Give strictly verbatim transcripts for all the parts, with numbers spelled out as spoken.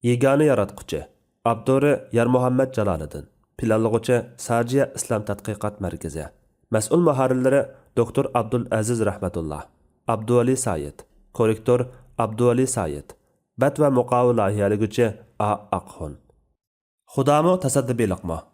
يېگانە ياراتقۇچى. ئاپتورى يارمۇھەممەت جالالىدىن. پىلانلىغۇچى ساجىيە ئىسلام تەتقىقات مەركىزى. مەسئۇل مۇھەررىرلىرى دوكتور ئابدۇلئەزىز رەھمەتۇللا، ئابدۇۋەلى سايىت. كوررېكتور ئابدۇۋەلى سايىت. بەت ۋە مۇقاۋا لايىھەلىگۈچى ئا ئاقخۇن. خۇدامۇ، تاساددىبىلىقمۇ؟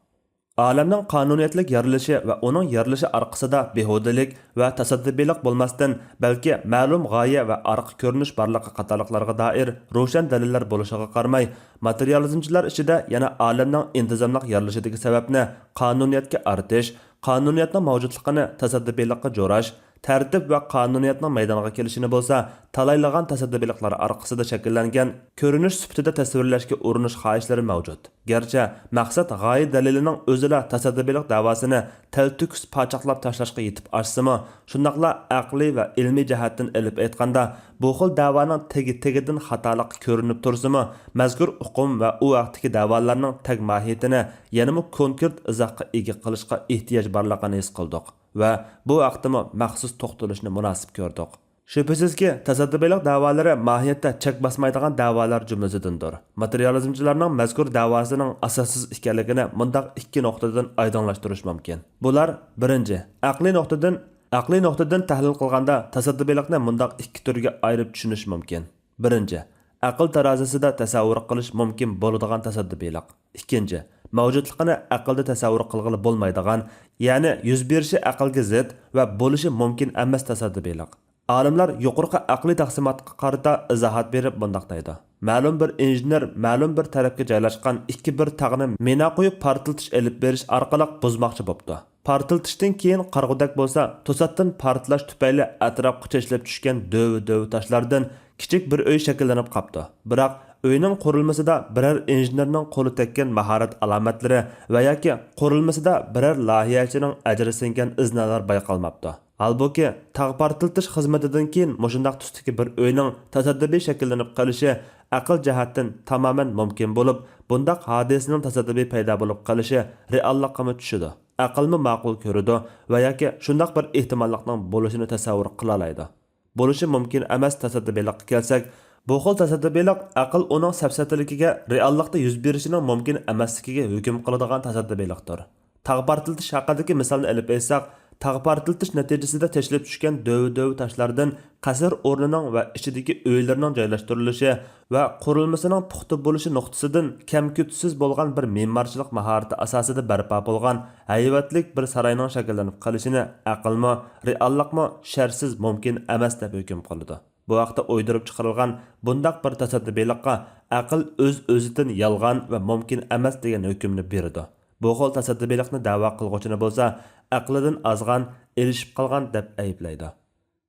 ئالەمنىڭ قانۇنىيەتلىك يارىلىشى ۋە ئۇنىڭ يارىلىشى ئارقىسىدا بىھۇدىلىك ۋە تاساددىبىلىق بولماستىن، بەلكى مەلۇم غايە ۋە ئارقا كۆرۈنۈش بارلىقى قاتارلىقلارغا دائىر روشەن دەلىللەر بولۇشىغا قارىماي، ماتېرىيالىزمچىلار ئىچىدە يەنە ئالەمنىڭ ئىنتىزاملىق يارىلىشىدىكى سەۋەبنى قانۇنىيەتكە ئارتىش، قانۇنىيەتنىڭ مەۋجۇتلۇقىنى تاساددىبىلىققا جوراش، تەرتىپ ۋە قانۇنىيەتنىڭ مەيدانغا كېلىشىنى بولسا تالايلىغان تاساددىبىلىقلار ئارقىسىدا شەكىللەنگەن كۆرۈنۈش سۈپىتىدە تەسۋىرلەشكە ئۇرۇنۇش خاھىشلىرى مەۋجۇت. گەرچە مەقسەت غايە دەلىلىنىڭ ئۆزىلا تاساددىبىلىق دەۋاسىنى تەلتۆكۈس پاچاقلاپ تاشلاشقا يېتىپ ئاشسىمۇ، شۇنداقلا ئەقلىي ۋە ئىلمىي جەھەتتىن ئېلىپ ئېيتقاندا، بۇ خىل دەۋانىڭ تېگى-تېگىدىن خاتالىققا كۆرۈنۈپ تۇرسىمۇ، مەزكۇر ئۇقۇم ۋە ئۇ ھەقتىكى دەۋالارنىڭ تەگ ماھىيىتىنى يەنىمۇ كونكرېت ئىزاھقا ئىگە قىلىشقا ئېھتىياج بارلىقىنى ھېس قىلدۇق ۋە بۇ ھەقتىمۇ مەخسۇس توختىلىشنى مۇناسىپ كۆردۇق. شۈبھىسىزكى، تاساددىبىلىق دەۋالىرى ماھىيەتتە چەك باسمايدىغان دەۋالار جۈملىسىدىندۇر. ماتېرىيالىزمچىلارنىڭ مەزكۇر دەۋاسىنىڭ ئاساسسىز ئىكەنلىكىنى مۇنداق ئىككى نۇقتىدىن ئايدىڭلاشتۇرۇش مۇمكىن. بۇلار، بىرىنچى، ئەقلىي نۇقتىدىن، ئەقلىي نۇقتىدىن تەھلىل قىلغاندا تاساددىبىلىقنى مۇنداق ئىككى تۈرگە ئايرىپ چۈشىنىش مۇمكىن. بىرىنچى، ئەقىل تارازىسىدا تەسەۋۋۇر قىلىش مۇمكىن بولىدىغان تاساددىپىيلىق. ئىككىنچى، مەۋجۇتلۇقىنى ئەقىلدە تەسەۋۋۇر قىلغىلى بولمايدىغان، يەنى يۈز بېرىشى ئەقىلگە زىت ۋە بولۇشى مۇمكىن ئەمەس تاساددىپىيلىق. ئالىملار يۇقىرىقى ئەقلىي تەقسىماتقا قارىتا ئىزاھات بېرىپ مۇنداق دەيدۇ: مەلۇم بىر ئىنژېنېر مەلۇم بىر تەرەپكە جايلاشقان ئىككى بىر تاغنى مىنا قويۇپ پارتلىتىش ئېلىپ بېرىش ئارقىلىق بۇزماقچى بوپتۇ. پارتلىتىشتىن كېيىن قارىغۇدەك بولسا، توساتتىن پارتلاش تۈپەيلى ئەتراپقا چېچىلىپ چۈشكەن دۆۋە-دۆۋە تاشلاردىن كىچىك بىر ئۆي شەكىللىنىپ قاپتۇ. بىراق، ئۆينىڭ قۇرۇلمىسىدا بىرەر ئىنژېنېرنىڭ قولى تەگكەن ماھارەت ئالامەتلىرى ۋە ياكى قۇرۇلمىسىدا بىرەر لايىھەچىنىڭ ئەجرى سىڭگەن ئىزنالار بايقالماپتۇ. ھالبۇكى، تاغ پارتلىتىش خىزمىتىدىن كېيىن مۇشۇنداق تۈستىكى بىر ئۆينىڭ تاساددىپىي شەكىللىنىپ قېلىشى ئەقىل جەھەتتىن تامامەن مۇمكىن بولۇپ، بۇنداق ھادىسىنىڭ تاساددىپىي پەيدا بولۇپ قېلىشى رېئاللىققىمۇ چۈشىدۇ. ئەقىلمۇ ماقۇل كۆرىدۇ ۋە ياكى شۇنداق بىر ئېھتىماللىقنىڭ بولۇشىنى تەسەۋۋۇر قىلالايدۇ. بولۇشى مۇمكىن ئەمەس تاساددىپىيلىققا كەلسەك، بۇ خىل تاساددىپىيلىق ئەقىل ئۇنىڭ سەپسەتىلىكىگە، رېئاللىقتا يۈز بېرىشىنىڭ مۇمكىن ئەمەسلىكىگە ھۆكۈم قىلىدىغان تاساددىپىيلىقتۇر. تاغ پارتلىتىش ھەققىدىكى مىسالنى ئېلىپ ئېيتساق، تاغ پارتلىتىش نەتىجىسىدە تېشىلىپ چۈشكەن دۆۋە-دۆۋە تاشلاردىن قەسىر ئورنىنىڭ ۋە ئىچىدىكى ئۆيلىرىنىڭ جايلاشتۇرۇلۇشى ۋە قۇرۇلمىسىنىڭ پۇختا بولۇشى نۇقتىسىدىن كەم-كۆتىسىز بولغان بىر مېمارچىلىق ماھارىتى ئاساسىدا بەرپا بولغان ھەيۋەتلىك بىر ساراينىڭ شەكىللىنىپ قېلىشىنى ئەقىلمۇ، رېئاللىقمۇ شەرتسىز مۇمكىن ئەمەس دەپ ھۆكۈم قىلىدۇ. بۇ ھەقتە ئويدۇرۇپ چىقىرىلغان بۇنداق بىر تاساددىپىيلىققا ئەقىل ئۆز-ئۆزىدىن يالغان ۋە مۇمكىن ئەمەس دېگەن ھۆكۈمنى بېرىدۇ. بۇ خىل تاساددىپىيلىقنى دەۋا قىلغۇچىنى بولسا ئەقلىدىن ئازغان، ئېلىشىپ قالغان دەپ ئەيىبلەيدۇ.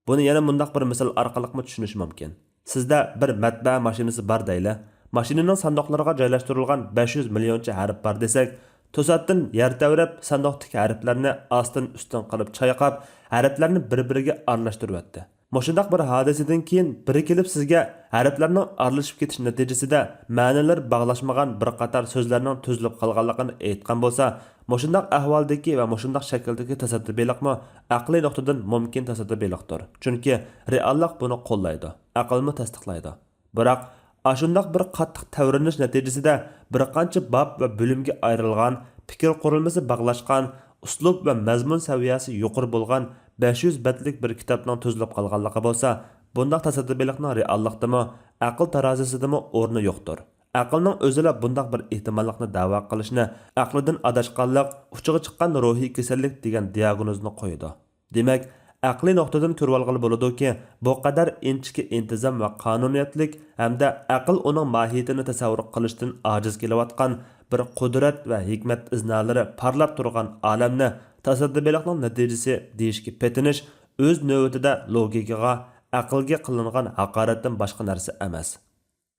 بۇنى يەنە مۇنداق بىر مىسال ئارقىلىقمۇ چۈشىنىش مۇمكىن. سىزدە بىر مەتبەئە ماشىنىسى بار دەيلى. ماشىنىنىڭ ساندۇقلىرىغا جايلاشتۇرۇلغان بەش يۈز مىليونچە ھەرپ بار دېسەك، توساتتىن يەر تەۋرەپ، ساندۇقتىكى ھەرپلەرنى ئاستىن-ئۈستۈن قىلىپ چايقاپ، ھەرپلەرنى بىر-بىرىگە ئارىلاشتۇرۇۋەتتى. مۇشۇنداق بىر ھادىسىدىن كېيىن بىرى كېلىپ سىزگە ھەرپلەرنىڭ ئارىلىشىپ كېتىش نەتىجىسىدە مەنىلىرى باغلاشمىغان بىر قاتار سۆزلەرنىڭ تۈزۈلۈپ قالغانلىقىنى ئېيتقان بولسا، مۇشۇنداق ئەھۋالدىكى ۋە مۇشۇنداق شەكىلدىكى تاساددىپىيلىقمۇ ئەقلىي نۇقتىدىن مۇمكىن تاساددىپىيلىقتۇر. چۈنكى رېئاللىق بۇنى قوللايدۇ، ئەقىلمۇ تەستىقلايدۇ. بىراق، ئاشۇنداق بىر قاتتىق تەۋرىنىش نەتىجىسىدە بىر قانچە باب ۋە بۆلۈمگە ئايرىلغان، پىكىر قۇرۇلمىسى باغلاشقان، ئۇسلۇب ۋە مەزمۇن سەۋىيەسى يۇقىرى بولغان بەش يۈز بەتلىك بىر كىتابنىڭ تۈزۈلۈپ قالغانلىقى بولسا، بۇنداق تاساددىپىيلىقنىڭ رېئاللىقتىمۇ، ئەقىل تارازىسىدىمۇ ئورنى يوقتۇر. ئەقىلنىڭ ئۆزىلا بۇنداق بىر ئېھتىماللىقنى دەۋا قىلىشنى ئەقلىدىن ئاداشقانلىق، ئۇچىغا چىققان روھىي كېسەللىك دېگەن دىياگنوزنى قويىدۇ. دېمەك، ئەقلىي نۇقتىدىن كۆرۈۋالغىلى بولىدۇكى، بۇ قەدەر ئىنچىكە ئىنتىزام ۋە قانۇنىيەتلىك ھەمدە ئەقىل ئۇنىڭ ماھىيىتىنى تەسەۋۋۇر قىلىشتىن ئاجىز كېلىۋاتقان بىر قۇدرەت ۋە ھېكمەت ئىزنالىرى پارلاپ تۇرغان ئالەمنى تاساددىپىيلىقنىڭ نەتىجىسى دېيىشكە پېتىنىش ئۆز نۆۋىتىدە لوگىكىغا، ئەقىلگە قىلىنغان ھاقارەتتىن باشقا نەرسە ئەمەس.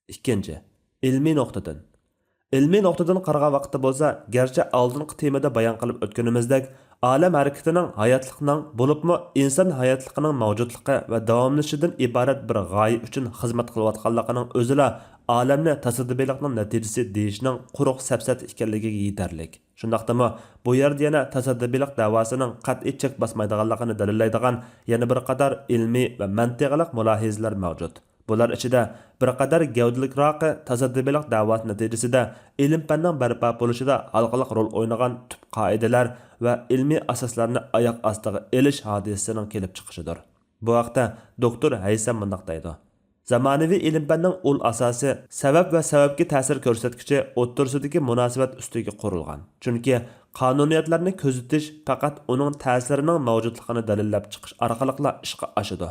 ئىككىنچى، ئىلمىي نۇقتىدىن. ئىلمىي نۇقتىدىن قارىغان ۋاقىتتا بولسا، گەرچە ئالدىنقى تېمىدا بايان قىلىپ ئۆتكىنىمىزدەك، ئالەم ھەرىكىتىنىڭ، ھاياتلىقنىڭ، بولۇپمۇ ئىنسان ھاياتلىقىنىڭ مەۋجۇتلۇقى ۋە داۋاملىشىشىدىن ئىبارەت بىر غايە ئۈچۈن خىزمەت قىلىۋاتقانلىقىنىڭ ئۆزىلا ئالەمنى تاساددىپىيلىقنىڭ نەتىجىسى دېيىشنىڭ قۇرۇق سەپسەتە ئىكەنلىكىگە يېتەرلىك. شۇنداقتىمۇ، بۇ يەردە يەنە تاساددىپىيلىق دەۋاسىنىڭ قەتئىي چەك باسمايدىغانلىقىنى دەلىللەيدىغان يەنە بىر قاتار ئىلمىي ۋە مەنتىقلىق مۇلاھىزىلەر مەۋجۇت. بۇلار ئىچىدە بىر قەدەر گەۋدىلىكراقى تاسادىپىيلىق دەۋاسى نەتىجىسىدە ئىلىم-پەننىڭ بەرپا بولۇشىدا ھالقىلىق رول ئوينىغان تۈپ قائىدىلەر ۋە ئىلمىي ئاساسلارنى ئاياق ئاستىغا ئېلىش ھادىسىسىنىڭ كېلىپ چىقىشىدۇر. بۇ ھەقتە دوكتور ھەيسەم مۇنداق دەيدۇ: زامانىۋى ئىلىم-پەننىڭ ئۇل ئاساسى، سەۋەب ۋە سەۋەبكە تەسىر كۆرسەتكۈچى ئوتتۇرىسىدىكى مۇناسىۋەت ئۈستىگە قۇرۇلغان. چۈنكى قانۇنىيەتلەرنى كۆزىتىش پەقەت ئۇنىڭ تەسىرىنىڭ مەۋجۇتلۇقىنى دەلىللەپ چىقىش ئارقىلىقلا ئىشقا ئاشىدۇ.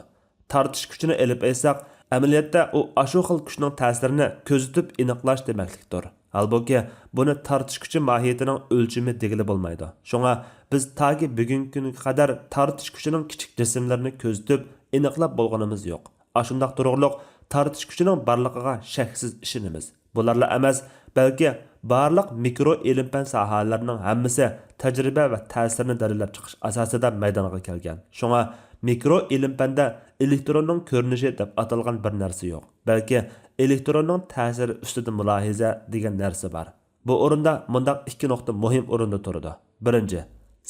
تارتىش كۈچىنى ئېلىپ ئېيتساق، ئەمەلىيەتتە ئۇ ئاشۇ خىل كۈچنىڭ تەسىرىنى كۆزىتىپ ئېنىقلاش دېمەكلىكتۇر. ھالبۇكى، بۇنى تارتىش كۈچى ماھىيىتىنىڭ ئۆلچىمى دېگىلى بولمايدۇ. شۇڭا بىز تاكى بۈگۈنكى كۈنگە قەدەر تارتىش كۈچىنىڭ كىچىك جىسىملىرىنى كۆزىتىپ ئېنىقلاپ بولغىنىمىز يوق. ئاشۇنداق تۇرۇقلۇق تارتىش كۈچىنىڭ بارلىقىغا شەكسىز ئىشىنىمىز. بۇلارلا ئەمەس، بەلكى بارلىق مىكرو ئىلىم-پەن ساھەلىرىنىڭ ھەممىسى تەجرىبە ۋە تەسىرنى دەلىللەپ چىقىش ئاساسىدا مەيدانغا كەلگەن. شۇڭا مىكرو ئىلىم-پەندە ئېلېكتروننىڭ كۆرۈنۈشى دەپ ئاتالغان بىر نەرسە يوق. بەلكى ئېلېكتروننىڭ تەسىرى ئۈستىدە مۇلاھىزە دېگەن نەرسە بار. بۇ ئورۇندا مۇنداق ئىككى نۇقتا مۇھىم ئورۇندا تۇرىدۇ. بىرىنچى،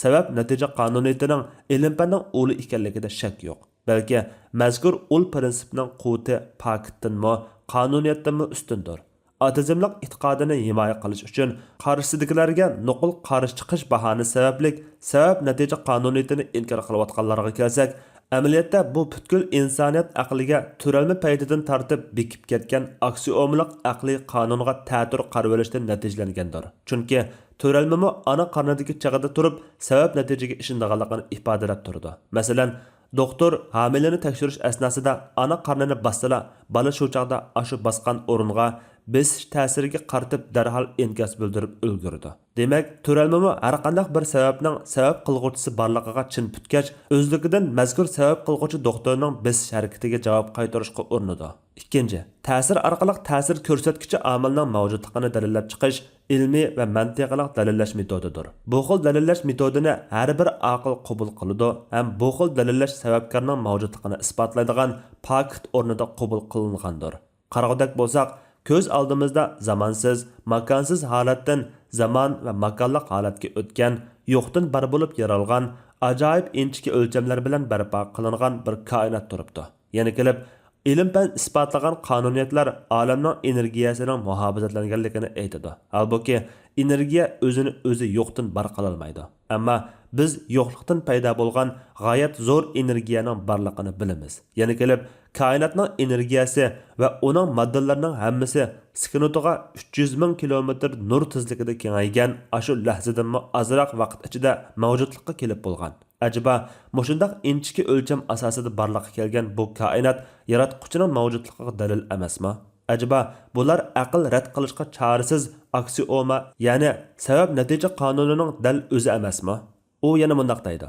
سەۋەب-نەتىجە قانۇنىيىتىنىڭ ئىلىم-پەننىڭ ئۇلى ئىكەنلىكىدە شەك يوق. بەلكى مەزكۇر ئۇل پىرىنسىپنىڭ قۇۋۋىتى پاكىتتىنمۇ، قانۇنىيەتتىنمۇ ئۈستۈندۇر. ئاتېئىزملىق ئېتىقادىنى ھىمايە قىلىش ئۈچۈن قارشىسىدىكىلەرگە نوقۇل قارشى چىقىش باھانىسى سەۋەبلىك سەۋەب-نەتىجە قانۇنىيىتىنى ئىنكار قىلىۋاتقانلارغا كەلسەك، ئەمەلىيەتتە بۇ پۈتكۈل ئىنسانىيەت ئەقلىگە تۆرەلمە پەيتىدىن تارتىپ بېكىپ كەتكەن ئاكسىيومىلىق ئەقلىي قانۇنغا تەتۈر قارىۋېلىشتىن نەتىجىلەنگەندۇر. چۈنكى تۆرەلمىمۇ ئانا قارنىدىكى چېغىدا تۇرۇپ سەۋەب-نەتىجىگە ئىشىنىدىغانلىقىنى ئىپادىلەپ تۇرىدۇ. مەسىلەن، دوختۇر ھامىلىنى تەكشۈرۈش ئەسناسىدا ئانا قارنىنى باسسىلا، بالا شۇ چاغدا ئاشۇ باسقان ئورۇنغا بېسىش تەسىرىگە قارىتىپ دەرھال ئىنكاس بىلدۈرۈپ ئۈلگۈرىدۇ. دېمەك، تۆرەلمىمۇ ھەرقانداق بىر سەۋەبنىڭ سەۋەب قىلغۇچىسى بارلىقىغا چىن پۈتكەچ، ئۆزلۈكىدىن مەزكۇر سەۋەب قىلغۇچى دوختۇرنىڭ بېسىش ھەرىكىتىگە جاۋاب قايتۇرۇشقا ئۇرۇنىدۇ. ئىككىنچى، تەسىر ئارقىلىق تەسىر كۆرسەتكۈچى ئامىلنىڭ مەۋجۇتلۇقىنى دەلىللەپ چىقىش ئىلمىي ۋە مەنتىقىلىق دەلىللەش مېتودىدۇر. بۇ خىل دەلىللەش مېتودىنى ھەر بىر ئاقىل قوبۇل قىلىدۇ ھەم بۇ خىل دەلىللەش سەۋەبكارنىڭ مەۋجۇتلۇقىنى ئىسپاتلايدىغان پاكىت ئورنىدا قوبۇل قىلىنغاندۇر. قارىغۇدەك بولساق، كۆز ئالدىمىزدا زامانسىز، ماكانسىز ھالەتتىن زامان ۋە ماكانلىق ھالەتكە ئۆتكەن، يوقتىن بار بولۇپ يارالغان، ئاجايىپ ئىنچىكە ئۆلچەملەر بىلەن بەرپا قىلىنغان بىر كائىنات تۇرۇپتۇ. يەنە كېلىپ، ئىلىم-پەن ئىسپاتلىغان قانۇنىيەتلەر ئالەمنىڭ ئېنېرگىيەسىنىڭ مۇھاپىزەتلەنگەنلىكىنى ئېيتىدۇ. ھالبۇكى، ئېنېرگىيە ئۆزىنى ئۆزى يوقتىن بار قىلالمايدۇ. ئەمما بىز يوقلۇقتىن پەيدا بولغان غايەت زور ئېنېرگىيەنىڭ بارلىقىنى بىلىمىز. يەنە كېلىپ، كائىناتنىڭ ئېنېرگىيەسى ۋە ئۇنىڭ ماددىلىرىنىڭ ھەممىسى سېكۇنتىغا ئۈچ يۈز مىڭ كىلومېتىر نۇر تېزلىكىدە كېڭەيگەن ئاشۇ لەھزىدىنمۇ ئازراق ۋاقىت ئىچىدە مەۋجۇتلۇققا كېلىپ بولغان. ئەجەبا، مۇشۇنداق ئىنچىكە ئۆلچەم ئاساسىدا بارلىققا كەلگەن بۇ كائىنات ياراتقۇچىنىڭ مەۋجۇتلۇقىغا دەلىل ئەمەسمۇ؟ ئەجەبا، بۇلار ئەقىل رەت قىلىشقا چارىسىز ئاكسىئوما، يەنى سەۋەب-نەتىجە قانۇنىنىڭ دەل ئۆزى ئەمەسمۇ؟ ئۇ يەنە مۇنداق دەيدۇ: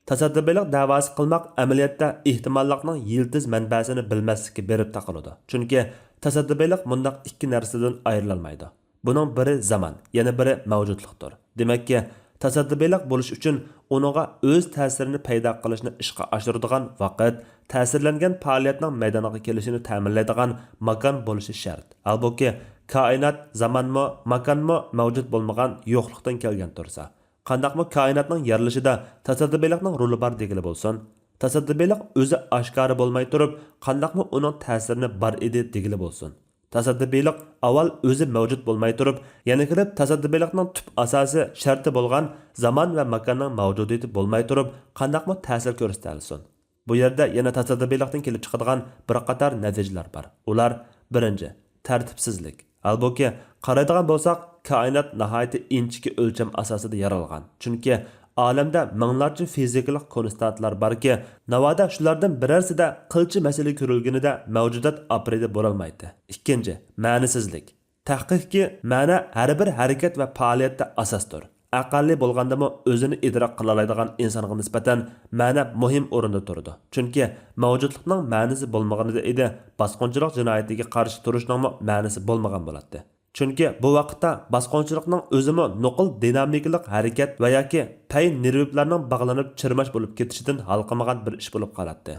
تاسادىپىيلىق دەۋاسى قىلماق ئەمەلىيەتتە ئېھتىماللىقنىڭ يىلتىز مەنبەسىنى بىلمەسلىككە بېرىپ تاقىلىدۇ. چۈنكى تاسادىپىيلىق مۇنداق ئىككى نەرسىدىن ئايرىلالمايدۇ. بۇنىڭ بىرى زامان، يەنە بىرى مەۋجۇتلۇقتۇر. دېمەككى، تاسادىپىيلىق بولۇش ئۈچۈن ئۇنىڭغا ئۆز تەسىرىنى پەيدا قىلىشنى ئىشقا ئاشۇرىدىغان ۋاقىت، تەسىرلەنگەن پائالىيەتنىڭ مەيدانغا كېلىشىنى تەمىنلەيدىغان ماكان بولۇشى شەرت. ھالبۇكى، كائىنات زامانمۇ، ماكانمۇ مەۋجۇت بولمىغان يوقلۇقتىن كەلگەن تۇرسا، قانداقمۇ كائىناتنىڭ يارىلىشىدا تاسادىپىيلىقنىڭ رولى بار دېگىلى بولسۇن؟ تاسادىپىيلىق ئۆزى ئاشكارا بولماي تۇرۇپ، قانداقمۇ ئۇنىڭ تەسىرىنى بار ئىدى دېگىلى بولسۇن؟ تاسادىپىيلىق ئاۋۋال ئۆزى مەۋجۇت بولماي تۇرۇپ، يەنە كېلىپ تاسادىپىيلىقنىڭ تۈپ ئاساسى شەرتى بولغان زامان ۋە ماكاننىڭ مەۋجۇدىيىتى بولماي تۇرۇپ، قانداقمۇ تەسىر كۆرسىتەلىسۇن؟ بۇ يەردە يەنە تاسادىپىيلىقتىن كېلىپ چىقىدىغان بىر قاتار نەتىجىلەر بار. ئۇلار، بىرىنچى، تەرتىپسىزلىك. ھالبۇكى، قارايدىغان بولساق، كائىنات ناھايىتى ئىنچىكە ئۆلچەم ئاساسىدا يارالغان. چۈنكى ئالەمدە مىڭلارچە فىزىكىلىق كونستانتىلار باركى، ناۋادا شۇلاردىن بىرەرسىدە قىلچە مەسىلە كۆرۈلگىنىدە مەۋجۇدات ئاپىرىدە بولالمايتتى. ئىككىنچى، مەنىسىزلىك. تەھقىقكى مەنە ھەر بىر ھەرىكەت ۋە پائالىيەتتە ئاساستۇر. ئەقەللىي بولغاندىمۇ ئۆزىنى ئىدراك قىلالايدىغان ئىنسانغا نىسبەتەن مەنە مۇھىم ئورۇندا تۇرىدۇ. چۈنكى مەۋجۇتلۇقنىڭ مەنىسى بولمىغىنىدا ئىدى، باسقۇنچىلىق جىنايىتىگە قارشى تۇرۇشنىڭمۇ مەنىسى بولمىغان بولاتتى. چۈنكى بۇ ۋاقىتتا باسقۇنچىلىقنىڭ ئۆزىمۇ نوقۇل دىنامىكىلىق ھەرىكەت ۋە ياكى پەي نېرۋىلارنىڭ باغلىنىپ چىرماش بولۇپ كېتىشىدىن ھالقىمىغان بىر ئىش بولۇپ قالاتتى.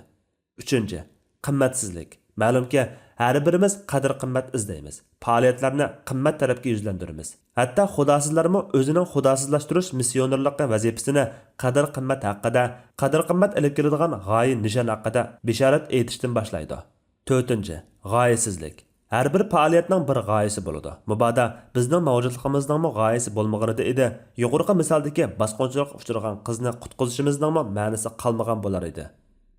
ئۈچىنچى، قىممەتسىزلىك. مەلۇمكى، ھەر بىرىمىز قەدىر-قىممەت ئىزدەيمىز، پائالىيەتلەرنى قىممەت تەرەپكە يۈزلەندۈرىمىز. ھەتتا خۇداسىزلارمۇ ئۆزىنىڭ خۇداسىزلاشتۇرۇش مىسسىيونېرلىقى ۋەزىپىسىنى قەدىر-قىممەت ھەققىدە، قەدىر-قىممەت ئېلىپ كېلىدىغان غايە-نىشان ھەققىدە بېشارەت ئېيتىشتىن باشلايدۇ. تۆتىنچى، غايىسىزلىك. ھەر بىر پائالىيەتنىڭ بىر غايىسى بولىدۇ. مۇبادا بىزنىڭ مەۋجۇتلۇقىمىزنىڭمۇ غايىسى بولمىغىنىدا ئىدى، يۇقىرىقى مىسالدىكى باسقۇنچىلىققا ئۇچرىغان قىزنى قۇتقۇزۇشىمىزنىڭمۇ مەنىسى قالمىغان بولار ئىدى.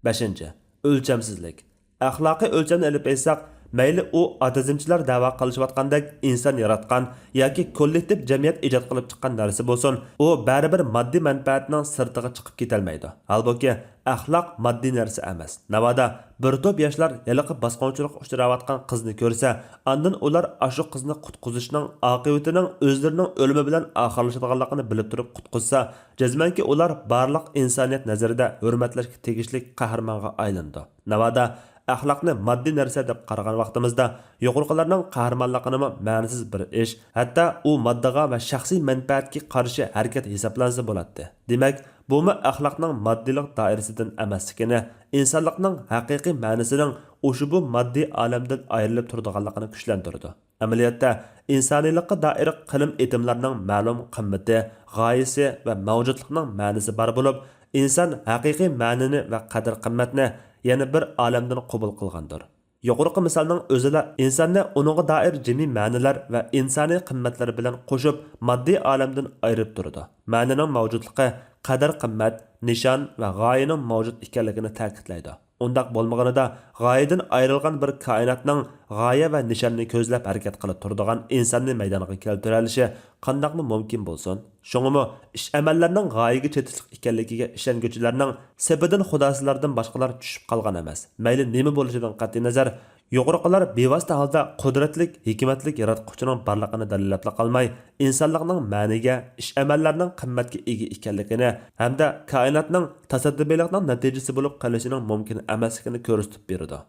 بەشىنچى، ئۆلچەمسىزلىك. ئەخلاقىي ئۆلچەمنى ئېلىپ ئېيتساق، مەيلى ئۇ ئاتېزمچىلار دەۋا قىلىشىۋاتقاندەك ئىنسان ياراتقان ياكى كوللېكتىپ جەمئىيەت ئىجاد قىلىپ چىققان نەرسە بولسۇن، ئۇ بەرىبىر ماددىي مەنپەئەتنىڭ سىرتىغا چىقىپ كېتەلمەيدۇ. ھالبۇكى، ئەخلاق ماددىي نەرسە ئەمەس. ناۋادا بىر توپ ياشلار ھېلىقى باسقۇنچىلىققا ئۇچراۋاتقان قىزنى كۆرسە، ئاندىن ئۇلار ئاشۇ قىزنى قۇتقۇزۇشنىڭ ئاقىۋىتىنىڭ ئۆزلىرىنىڭ ئۆلۈمى بىلەن ئاخىرلىشىدىغانلىقىنى بىلىپ تۇرۇپ قۇتقۇزسا، جەزمەنكى ئۇلار بارلىق ئىنسانىيەت نەزىرىدە ھۆرمەتلەشكە تېگىشلىك قەھرىمانغا ئايلىنىدۇ. ناۋادا ئەخلاقنى ماددىي نەرسە دەپ قارىغان ۋاقتىمىزدا، يۇقىرىقىلارنىڭ قەھرىمانلىقىنىمۇ مەنىسىز بىر ئىش، ھەتتا ئۇ ماددىغا ۋە شەخسىي مەنپەئەتكە قارشى ھەرىكەت ھېسابلانسا بولاتتى. دېمەك، بۇمۇ ئەخلاقنىڭ ماددىيلىق دائىرىسىدىن ئەمەسلىكىنى، ئىنسانلىقنىڭ ھەقىقىي مەنىسىنىڭ ئۇشبۇ ماددىي ئالەمدىن ئايرىلىپ تۇرىدىغانلىقىنى كۈچلەندۈرىدۇ. ئەمەلىيەتتە، ئىنسانىيلىققا دائىر قىلىم ئېتىملارنىڭ مەلۇم قىممىتى، غايىسى ۋە مەۋجۇتلۇقنىڭ مەنىسى بار بولۇپ، ئىنسان ھەقىقىي مەنىنى ۋە قەدىر-قىممەتنى يەنە بىر ئالەمدىن قوبۇل قىلغاندۇر. يۇقىرىقى مىسالنىڭ ئۆزىلا ئىنساننى ئۇنىڭغا دائىر جىمىي مەنىلەر ۋە ئىنسانىي قىممەتلەر بىلەن قوشۇپ ماددىي ئالەمدىن ئايرىپ تۇرىدۇ. مەنىنىڭ مەۋجۇتلۇقى قەدىر-قىممەت، نىشان ۋە غايىنىڭ مەۋجۇت ئىكەنلىكىنى تەكىتلەيدۇ. ئۇنداق بولمىغىنىدا، غايىدىن ئايرىلغان بىر كائىناتنىڭ غايە ۋە نىشاننى كۆزلەپ ھەرىكەت قىلىپ تۇرىدىغان ئىنساننى مەيدانغا كەلتۈرەلىشى قانداقمۇ مۇمكىن بولسۇن؟ شۇڭىمۇ ئىش-ئەمەللەرنىڭ غايىگە چېتىشلىق ئىكەنلىكىگە ئىشەنگۈچىلەرنىڭ سېپىدىن خۇداسىزلاردىن باشقىلار چۈشۈپ قالغان ئەمەس. مەيلى نېمە بولۇشىدىن قەتئىينەزەر، يۇقىرىقىلار بىۋاسىتە ھالدا قۇدرەتلىك، ھېكمەتلىك ياراتقۇچىنىڭ بارلىقىنى دەلىللەپلا قالماي، ئىنسانلىقنىڭ مەنىگە، ئىش-ئەمەللەرنىڭ قىممەتكە ئىگە ئىكەنلىكىنى ھەمدە كائىناتنىڭ تاسادىپىيلىقنىڭ نەتىجىسى بولۇپ قېلىشىنىڭ مۇمكىن ئەمەسلىكىنى كۆرسىتىپ بېرىدۇ.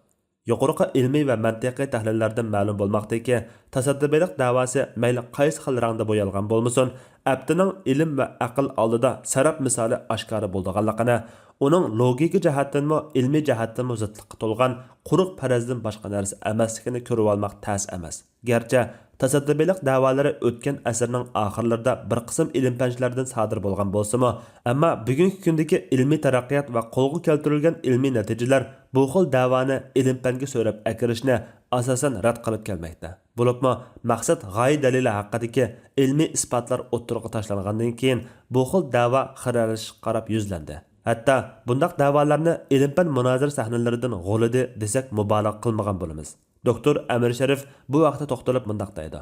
يۇقىرىقى ئىلمىي ۋە مەنتىقىي تەھلىللەردىن مەلۇم بولماقتىكى، تاسادىپىيلىق دەۋاسى مەيلى قايسى خىل رەڭدە بويالغان بولمىسۇن، ئەپتىنىڭ ئىلىم ۋە ئەقىل ئالدىدا سەرەپ مىسالى ئاشكارا بولىدىغانلىقىنى، ئۇنىڭ لوگىكا جەھەتتىنمۇ، ئىلمىي جەھەتتىنمۇ زىتلىققا تولغان قۇرۇق پەرەزدىن باشقا نەرسە ئەمەسلىكىنى كۆرۈۋالماق تەس ئەمەس. گەرچە تاسادىپىيلىق دەۋالىرى ئۆتكەن ئەسىرنىڭ ئاخىرلىرىدا بىر قىسىم ئىلىم-پەنچىلەردىن سادىر بولغان بولسىمۇ، ئەمما بۈگۈنكى كۈندىكى ئىلمىي تەرەققىيات ۋە قولغا كەلتۈرۈلگەن ئىلمىي نەتىجىلەر بۇ خىل دەۋانى ئىلىم-پەنگە سۆرەپ ئەكىرىشنى ئاساسەن رەت قىلىپ كەلمەكتە. بولۇپمۇ مەقسەت غايە دەلىلى ھەققىدىكى ئىلمىي ئىسپاتلار ئوتتۇرىغا تاشلانغاندىن كېيىن، بۇ خىل دەۋا خىرەلىشىشكە قاراپ يۈزلەندى. ھەتتا بۇنداق دەۋالارنى ئىلىم-پەن مۇنازىرە سەھنىلىرىدىن غولىدى دېسەك مۇبالىغە قىلمىغان بولىمىز. دوكتور ئەمىر شەرىف بۇ ھەقتە توختىلىپ مۇنداق دەيدۇ: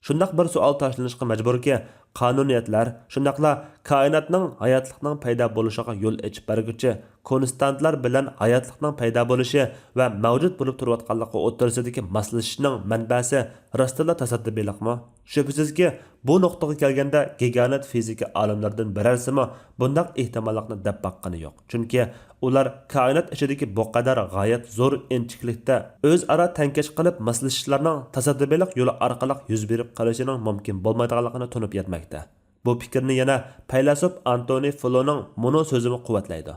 شۇنداق بىر سوئال تاشلىنىشقا مەجبۇركى، قانۇنىيەتلەر، شۇنداقلا كائىناتنىڭ ھاياتلىقنىڭ پەيدا بولۇشىغا يول ئېچىپ بەرگۈچى كونستانتلار بىلەن ھاياتلىقنىڭ پەيدا بولۇشى ۋە مەۋجۇت بولۇپ تۇرۇۋاتقانلىقى ئوتتۇرىسىدىكى ماسلىشىشنىڭ مەنبەسى راستتىنلا تاسادىپىيلىقمۇ؟ شۈبھىسىزكى، بۇ نۇقتىغا كەلگەندە گىگانت فىزىكا ئالىملىرىدىن بىرەرسىمۇ بۇنداق ئېھتىماللىقنى دەپ باققىنى يوق. چۈنكى ئۇلار كائىنات ئىچىدىكى بۇ قەدەر غايەت زور ئىنچىكىلىكتە ئۆزئارا تەڭكەش قىلىپ ماسلىشىشلارنىڭ تاسادىپىيلىق يولى ئارقىلىق يۈز بېرىپ قېلىشىنىڭ مۇمكىن بولمايدىغانلىقىنى تونۇپ يەتمەكتە. بۇ پىكىرنى يەنە پەيلاسوپ ئانتونى فلونىڭ مۇنۇ سۆزىمۇ قۇۋۋەتلەيدۇ: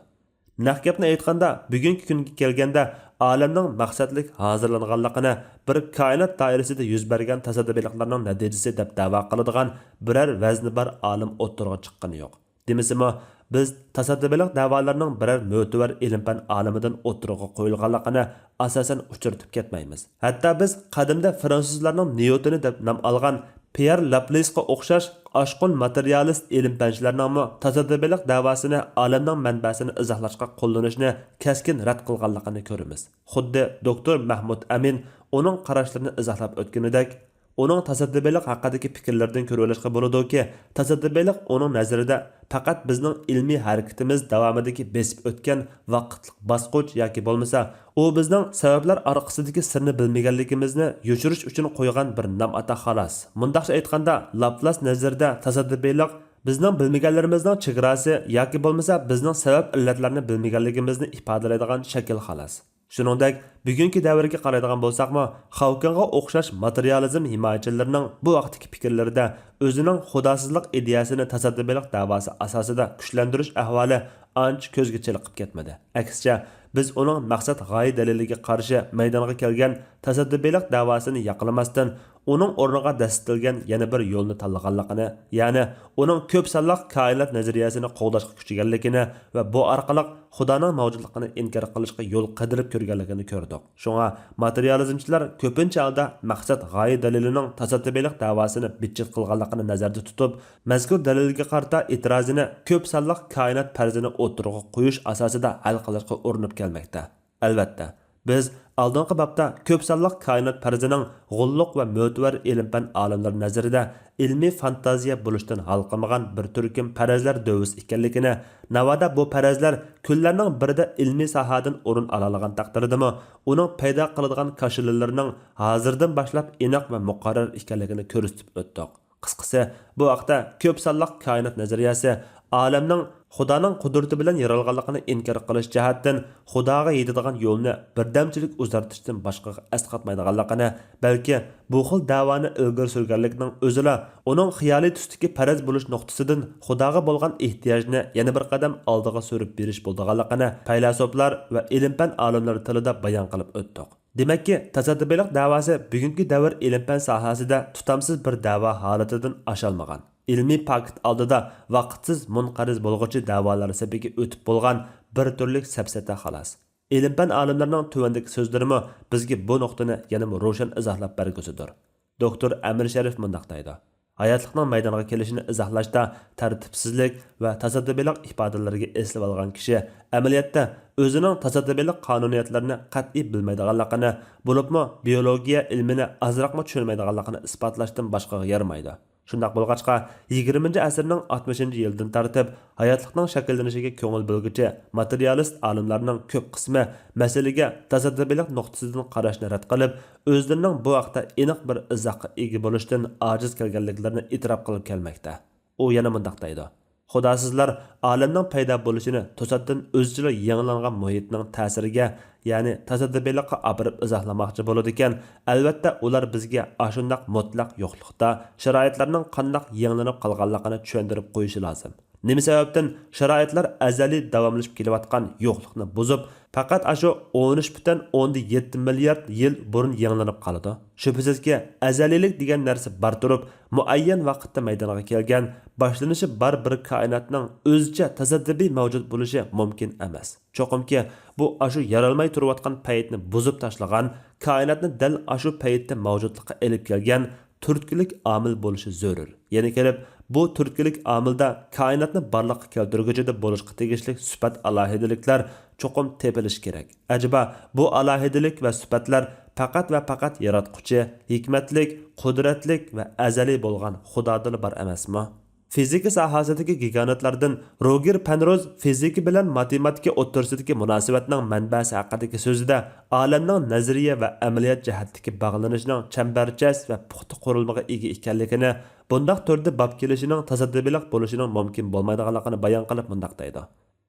نەق گەپنى ئېيتقاندا، بۈگۈنكى كۈنگە كەلگەندە، ئالەمنىڭ مەقسەتلىك ھازىرلانغانلىقىنى بىر كائىنات دائىرىسىدە يۈز بەرگەن تاسادىپىيلىقلارنىڭ نەتىجىسى دەپ دەۋا قىلىدىغان بىرەر ۋەزنە بار ئالىم ئوتتۇرىغا چىققىنى يوق. دېمىسىمۇ، بىز تاسادىپىيلىق دەۋالىرىنىڭ بىرەر مۆتىۋەر ئىلىم-پەن ئالىمىدىن ئوتتۇرىغا قويۇلغانلىقىنى ئاساسەن ئۇچرىتىپ كەتمەيمىز. ھەتتا بىز قەدىمدە فرانسۇزلارنىڭ نيۇتونى دەپ نام ئالغان پيېر لاپلېسقا ئوخشاش ئاشقۇن ماتېرىيالىست ئىلىم-پەنچىلەرنىڭمۇ تاسادىپىيلىق دەۋاسىنى ئالەمنىڭ مەنبەسىنى ئىزاھلاشقا قوللىنىشنى كەسكىن رەت قىلغانلىقىنى كۆرىمىز. خۇددى دوكتور مەھمۇد ئەمىن ئۇنىڭ قاراشلىرىنى ئىزاھلاپ ئۆتكىنىدەك، ئۇنىڭ تاسادىپىيلىق ھەققىدىكى پىكىرلىرىدىن كۆرۈۋېلىشقا بولىدۇكى، تاسادىپىيلىق ئۇنىڭ نەزىرىدە پەقەت بىزنىڭ ئىلمىي ھەرىكىتىمىز داۋامىدىكى بېسىپ ئۆتكەن ۋاقىتلىق باسقۇچ ياكى بولمىسا، ئۇ بىزنىڭ سەۋەبلەر ئارقىسىدىكى سىرنى بىلمىگەنلىكىمىزنى يوشۇرۇش ئۈچۈن قويغان بىر نام ئاتا خالاس. مۇنداقچە ئېيتقاندا، لاپلاس نەزىرىدە تاسادىپىيلىق بىزنىڭ بىلمىگەنلىرىمىزنىڭ چېگراسى ياكى بولمىسا بىزنىڭ سەۋەب ئىللەتلەرنى بىلمىگەنلىكىمىزنى ئىپادىلەيدىغان شەكىل خالاس. شۇنىڭدەك، بۈگۈنكى دەۋرگە قارايدىغان بولساقمۇ، خاۋكىڭغا ئوخشاش ماتېرىيالىزم ھىمايىچىلىرىنىڭ بۇ ھەقتىكى پىكىرلىرىدە ئۆزىنىڭ خۇداسىزلىق ئىدىيەسىنى تاسادىپىيلىق دەۋاسى ئاساسىدا كۈچلەندۈرۈش ئەھۋالى ئانچە كۆزگە چېلىقىپ كەتمىدى. ئەكسىچە، بىز ئۇنىڭ مەقسەت غايە دەلىلىگە قارشى مەيدانغا كەلگەن تاسادىپىيلىق دەۋاسىنى ياقلىماستىن، ئۇنىڭ ئورنىغا دەسسىتىلگەن يەنە بىر يولنى تاللىغانلىقىنى، يەنى ئۇنىڭ كۆپ سانلىق كائىنات نەزەرىيەسىنى قوغداشقا كۈچىگەنلىكىنى ۋە بۇ ئارقىلىق خۇدانىڭ مەۋجۇتلۇقىنى ئىنكار قىلىشقا يول قىدىرىپ كۆرگەنلىكىنى كۆردۇق. شۇڭا ماتېرىيالىزمچىلار كۆپىنچە ھالدا مەقسەت غايە دەلىلىنىڭ تاسادىپىيلىق دەۋاسىنى بىتچىت قىلغانلىقىنى نەزەردە تۇتۇپ، مەزكۇر دەلىلگە قارىتا ئېتىرازىنى كۆپ سانلىق كائىنات پەرزىنى ئوتتۇرىغا قويۇش ئاساسىدا ھەل قىلىشقا ئۇرۇنۇپ كەلمەكتە. ئەلۋەتتە، بىز ئالدىنقى بابتا كۆپ سانلىق كائىنات پەرزىنىڭ غۇللۇق ۋە مۆتىۋەر ئىلىم-پەن ئالىملىرى نەزىرىدە ئىلمىي فانتازىيە بولۇشتىن ھالقىمىغان بىر تۈركۈم پەرەزلەر دۆۋىسى ئىكەنلىكىنى، ناۋادا بۇ پەرەزلەر كۈنلەرنىڭ بىرىدە ئىلمىي ساھەدىن ئورۇن ئالالىغان تەقدىردىمۇ، ئۇنىڭ پەيدا قىلىدىغان كاشىلىلىرىنىڭ ھازىردىن باشلاپ ئېنىق ۋە مۇقەررەر ئىكەنلىكىنى كۆرسىتىپ ئۆتتۇق. قىسقىسى، بۇ ھەقتە كۆپ سانلىق كائىنات نەزەرىيەسى ئالەمنىڭ خۇدانىڭ قۇدرىتى بىلەن يارالغانلىقىنى ئىنكار قىلىش جەھەتتىن خۇداغا يېتىدىغان يولنى بىردەمچىلىك ئۇزارتىشتىن باشقىغا ئەسقاتمايدىغانلىقىنى، بەلكى بۇ خىل دەۋانى ئىلگىرى سۈرگەنلىكنىڭ ئۆزىلا ئۇنىڭ خىيالىي تۈستىكى پەرەز بولۇش نۇقتىسىدىن خۇداغا بولغان ئېھتىياجنى يەنە بىر قەدەم ئالدىغا سۈرۈپ بېرىش بولىدىغانلىقىنى پەيلاسوپلار ۋە ئىلىم-پەن ئالىملىرى تىلىدا بايان قىلىپ ئۆتتۇق. دېمەككى، تاسادىپىيلىق دەۋاسى بۈگۈنكى دەۋر ئىلىم-پەن ساھەسىدە تۇتامسىز بىر دەۋا ھالىتىدىن ئاشالمىغان. ئىلمىي پاكىت ئالدىدا ۋاقىتسىز مۇنقەرز بولغۇچى دەۋالار سېپىگە ئۆتۈپ بولغان بىر تۈرلۈك سەپسەتە خالاس. ئىلىم-پەن ئالىملىرىنىڭ تۆۋەندىكى سۆزلىرىمۇ بىزگە بۇ نۇقتىنى يەنىمۇ روشەن ئىزاھلاپ بەرگۈسىدۇر. دوكتور ئەمىر شەرىپ مۇنداق دەيدۇ: ھاياتلىقنىڭ مەيدانغا كېلىشىنى ئىزاھلاشتا تەرتىپسىزلىك ۋە تاسادىپىيلىق ئىپادىلىرىگە ئېسىلىۋالغان كىشى ئەمەلىيەتتە ئۆزىنىڭ تاسادىپىيلىق قانۇنىيەتلىرىنى قەتئىي بىلمەيدىغانلىقىنى، بولۇپمۇ بىيولوگىيە ئىلمىنى ئازراقمۇ چۈشەنمەيدىغانلىقىنى ئىسپاتلاشتىن باشقىغا يارىمايدۇ. شۇنداق بولغاچقا، يىگىرمىنچى ئەسىرنىڭ ئاتمىشىنچى يىلىدىن تارتىپ ھاياتلىقنىڭ شەكىللىنىشىگە كۆڭۈل بۆلگۈچى ماتېرىيالىست ئالىملارنىڭ كۆپ قىسمى مەسىلىگە تاسادىپىيلىق نۇقتىسىدىن قاراشنى رەت قىلىپ، ئۆزلىرىنىڭ بۇ ھەقتە ئېنىق بىر ئىزاھقا ئىگە بولۇشتىن ئاجىز كەلگەنلىكلىرىنى ئېتىراپ قىلىپ كەلمەكتە. ئۇ يەنە مۇنداق دەيدۇ: خۇداسىزلار ئالەمنىڭ پەيدا بولۇشىنى توساتتىن ئۆزىچىلا يېڭىلانغان مۇھىتنىڭ تەسىرىگە، يەنى تاسادىپىيلىققا ئاپىرىپ ئىزاھلىماقچى بولىدىكەن، ئەلۋەتتە ئۇلار بىزگە ئاشۇنداق مۇتلەق يوقلۇقتا شارائىتلارنىڭ قانداق يېڭىلىنىپ قالغانلىقىنى چۈشەندۈرۈپ قويۇشى لازىم. نېمە سەۋەبتىن شارائىتلار ئەزەلىي داۋاملىشىپ كېلىۋاتقان يوقلۇقنى بۇزۇپ، پەقەت ئاشۇ ئون ئۈچ پۈتۈن ئوندىن يەتتە مىليارد يىل بۇرۇن يېڭىلىنىپ قالىدۇ؟ شۈبھىسىزكى، ئەزەلىيلىك دېگەن نەرسە بار تۇرۇپ، مۇئەييەن ۋاقىتتا مەيدانغا كەلگەن، باشلىنىشى بار بىر كائىناتنىڭ ئۆزىچە تاسادىپىي مەۋجۇت بولۇشى مۇمكىن ئەمەس. چوقۇمكى، بۇ ئاشۇ يارالماي تۇرۇۋاتقان پەيتنى بۇزۇپ تاشلىغان، كائىناتنى دەل ئاشۇ پەيتتە مەۋجۇتلۇققا ئېلىپ كەلگەن تۈرتكىلىك ئامىل بولۇشى زۆرۈر. يەنە كېلىپ، بۇ تۈرتكىلىك ئامىلدا كائىناتنى بارلىققا كەلتۈرگۈچىدە بولۇشقا تېگىشلىك سۈپەت ئالاھىدىلىكلەر چوقۇم تېپىلىشى كېرەك. ئەجەبا، بۇ ئالاھىدىلىك ۋە سۈپەتلەر پەقەت ۋە پەقەت ياراتقۇچى، ھېكمەتلىك، قۇدرەتلىك ۋە ئەزەلىي بولغان خۇدادىلا بار ئەمەسمۇ؟ فىزىكا ساھەسىدىكى گىگانتلاردىن روگېر پەنروز فىزىكا بىلەن ماتېماتىكا ئوتتۇرىسىدىكى مۇناسىۋەتنىڭ مەنبەسى ھەققىدىكى سۆزىدە ئالەمنىڭ نەزەرىيە ۋە ئەمەلىيەت جەھەتتىكى باغلىنىشىنىڭ چەمبەرچەس ۋە پۇختا قۇرۇلمىغا ئىگە ئىكەنلىكىنى، بۇنداق تۈردە باب كېلىشىنىڭ تاسادىپىيلىق بولۇشىنىڭ مۇمكىن بولمايدىغانلىقىنى بايان قىلىپ مۇنداق دەيدۇ: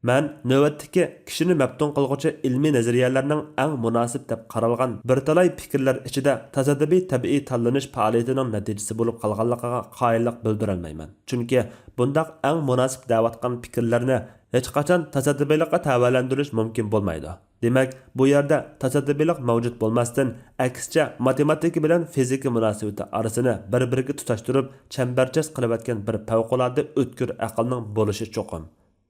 مەن نۆۋەتتىكى كىشىنى مەپتۇن قىلغۇچى ئىلمىي نەزەرىيەلەرنىڭ ئەڭ مۇناسىپ دەپ قارالغان بىر تالاي پىكىرلەر ئىچىدە تاسادىپىي تەبىئىي تاللىنىش پائالىيىتىنىڭ نەتىجىسى بولۇپ قالغانلىقىغا قايىللىق بىلدۈرەلمەيمەن. چۈنكى بۇنداق ئەڭ مۇناسىپ دەۋاتقان پىكىرلەرنى ھېچقاچان تاسادىپىيلىققا تەۋەلەندۈرۈش مۇمكىن بولمايدۇ. دېمەك، بۇ يەردە تاسادىپىيلىق مەۋجۇت بولماستىن، ئەكسىچە، ماتېماتىكا بىلەن فىزىكا مۇناسىۋىتى ئارىسىنى بىر-بىرىگە تۇتاشتۇرۇپ، چەمبەرچاس قىلىۋەتكەن بىر پەۋقۇلئاددە ئۆتكۈر ئەقىلنىڭ بولۇشى چوقۇم.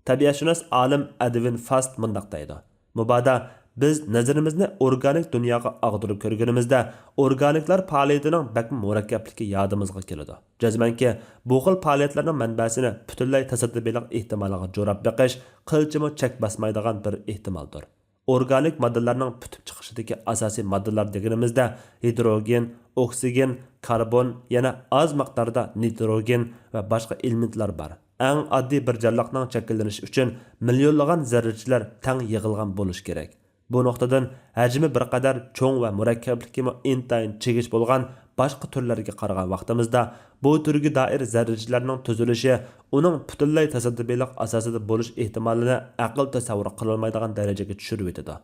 تەبىئەتشۇناس ئالىم ئەدۋىن فاست مۇنداق دەيدۇ: مۇبادا بىز نەزىرىمىزنى ئورگانىك دۇنياغا ئاغدۇرۇپ كۆرگىنىمىزدە، ئورگانىكلار پائالىيىتىنىڭ بەكمۇ مۇرەككەپلىكى يادىمىزغا كېلىدۇ. جەزمەنكى، بۇ خىل پائالىيەتلەرنىڭ مەنبەسىنى پۈتۈنلەي تاسادىپىيلىق ئېھتىمالىغا جوراپ بېقىش قىلچىمۇ چەك باسمايدىغان بىر ئېھتىمالدۇر. ئورگانىك ماددىلارنىڭ پۈتۈپ چىقىشىدىكى ئاساسىي ماددىلار دېگىنىمىزدە ھىدروگېن، ئوكسىگېن، كاربون، يەنە ئاز مىقداردا نىتروگېن ۋە باشقا ئېلېمېنتلار بار. ئەڭ ئاددىي بىر جانلىقنىڭ شەكىللىنىشى ئۈچۈن مىليونلىغان زەررىچىلەر تەڭ يىغىلغان بولۇشى كېرەك. بۇ نۇقتىدىن ھەجمى بىر قەدەر چوڭ ۋە مۇرەككەپلىكىمۇ ئىنتايىن چىگىش بولغان باشقا تۈرلەرگە قارىغان ۋاقتىمىزدا، بۇ تۈرگە دائىر زەررىچىلەرنىڭ تۈزۈلۈشى ئۇنىڭ پۈتۈنلەي تاسادىپىيلىق ئاساسىدا بولۇش ئېھتىمالىنى ئەقىل تەسەۋۋۇر قىلالمايدىغان دەرىجىگە چۈشۈرۈۋېتىدۇ.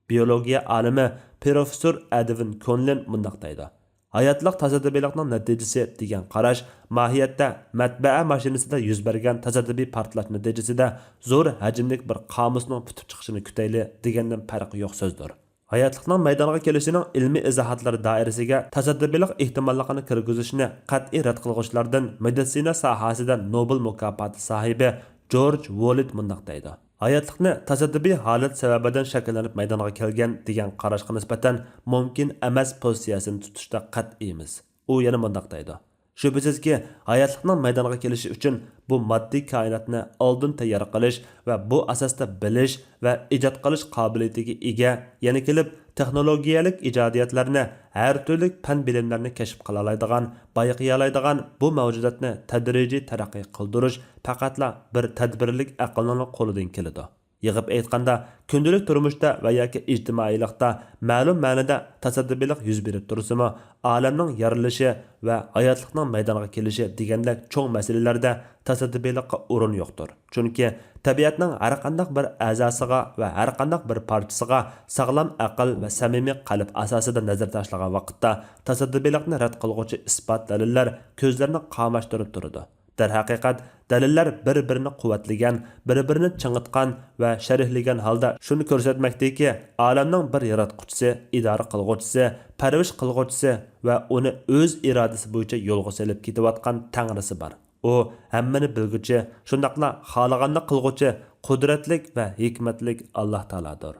بىيولوگىيە ئالىمى پروفېسسور ئەدۋىن كونلىن مۇنداق دەيدۇ: ھاياتلىق تاسادىپىيلىقنىڭ نەتىجىسى دېگەن قاراش ماھىيەتتە مەتبەئە ماشىنىسىدا يۈز بەرگەن تاسادىپىي پارتلاش نەتىجىسىدە زور ھەجىملىك بىر قامۇسنىڭ پۈتۈپ چىقىشىنى كۈتەيلى دېگەندىن پەرقى يوق سۆزدۇر. ھاياتلىقنىڭ مەيدانغا كېلىشىنىڭ ئىلمىي ئىزاھاتلىرى دائىرىسىگە تاسادىپىيلىق ئېھتىماللىقىنى كىرگۈزۈشنى قەتئىي رەت قىلغۇچىلاردىن مېدىتسىنا ساھەسىدە نوبېل مۇكاپاتى ساھىبى جورج ۋولىد مۇنداق دەيدۇ: «ھاياتلىقنى تاسادىپىي ھالەت سەۋەبىدىن شەكىللىنىپ مەيدانغا كەلگەن دېگەن قاراشقا نىسبەتەن مۇمكىن ئەمەس پوزىتسىيەسىنى تۇتۇشتا قەتئىيمىز.» ئۇ يەنە مۇنداق دەيدۇ: «شۈبھىسىزكى، ھاياتلىقنىڭ مەيدانغا كېلىشى ئۈچۈن بۇ ماددىي كائىناتنى ئالدىن تەييار قىلىش ۋە بۇ ئاساستا بىلىش ۋە ئىجاد قىلىش قابىلىيىتىگە ئىگە، يەنە كېلىپ تېخنولوگىيەلىك ئىجادىيەتلەرنى، ھەر تۈرلۈك پەن بىلىملەرنى كەشىپ قىلالايدىغان، بايقىيالايدىغان بۇ مەۋجۇداتنى تەدرىجىي تەرەققىي قىلدۇرۇش پەقەتلا بىر تەدبىرلىك ئەقىلنىڭلا قولىدىن كېلىدۇ.» يىغىپ ئېيتقاندا، كۈندىلىك تۇرمۇشتا ۋە ياكى ئىجتىمائىيلىقتا مەلۇم مەنىدە تاسادىپىيلىق يۈز بېرىپ تۇرسىمۇ، ئالەمنىڭ يارىلىشى ۋە ھاياتلىقنىڭ مەيدانغا كېلىشى دېگەندەك چوڭ مەسىلىلەردە تاسادىپىيلىققا ئورۇن يوقتۇر. چۈنكى تەبىئەتنىڭ ھەرقانداق بىر ئەزاسىغا ۋە ھەرقانداق بىر پارچىسىغا ساغلام ئەقىل ۋە سەمىمىي قەلب ئاساسىدا نەزەر تاشلىغان ۋاقىتتا، تاسادىپىيلىقنى رەت قىلغۇچى ئىسپات دەلىللەر كۆزلەرنى قاماشتۇرۇپ تۇرىدۇ. دەرھەقىقەت، دەلىللەر بىر-بىرىنى قۇۋۋەتلىگەن، بىر-بىرىنى چىڭىتقان ۋە شەرھلىگەن ھالدا شۇنى كۆرسەتمەكتىكى، ئالەمنىڭ بىر ياراتقۇچىسى، ئىدارە قىلغۇچىسى، پەرۋىش قىلغۇچىسى ۋە ئۇنى ئۆز ئىرادىسى بويىچە يولغا سېلىپ كېتىۋاتقان تەڭرىسى بار. ئۇ ھەممىنى بىلگۈچى، شۇنداقلا خالىغاننى قىلغۇچى، قۇدرەتلىك ۋە ھېكمەتلىك ئاللاھ تائالادۇر.